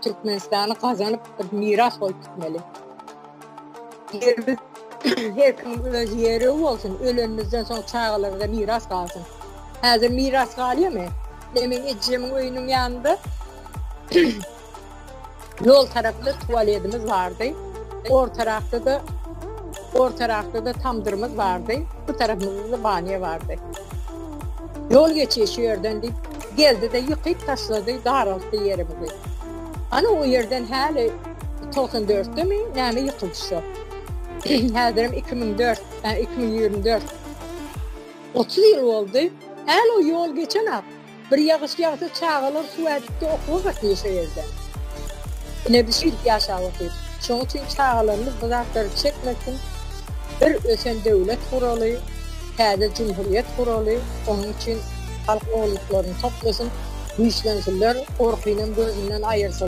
Türkmenistany gazanyp bir miras goýup gitmeli. Ýerimiz her kimiň öz ýeri bolsun, ölenimizden soň çagalarymyza miras galsyn. Häzir miras galýarmy? Meniň ejemiň öýüniň ýanynda ýol tarapda tualedimiz bardy. Ortarakda-da ortarakda-da tamdyrymyz bardy. Bu tarapymyzda-da banýa bardy. Ýol geçýär şu ýerden diýip, geldi-de ýykyp taşlady, daraltdy ýerimizi. Ana o ýerden häli 94 dörtdemi näme ýykyldy şo. Häzirem 2004, 2024. 30 ýyl boldy. Häli o ýol geçenak. Bir ýagyş ýagsa çagalar suw ädikde okuwa gatnaýar şo ýerden. Ine biz şeýdip ýaşap otyrys. Şoň üçin çagalarymyz bu zatlary çekmesin. Bir ösen döwlet guraly, täze jumhurýet guraly, onuň üçin halk onluklaryny toplasyn, güýçlensinler, gorkynam gözünden aýyrsyn.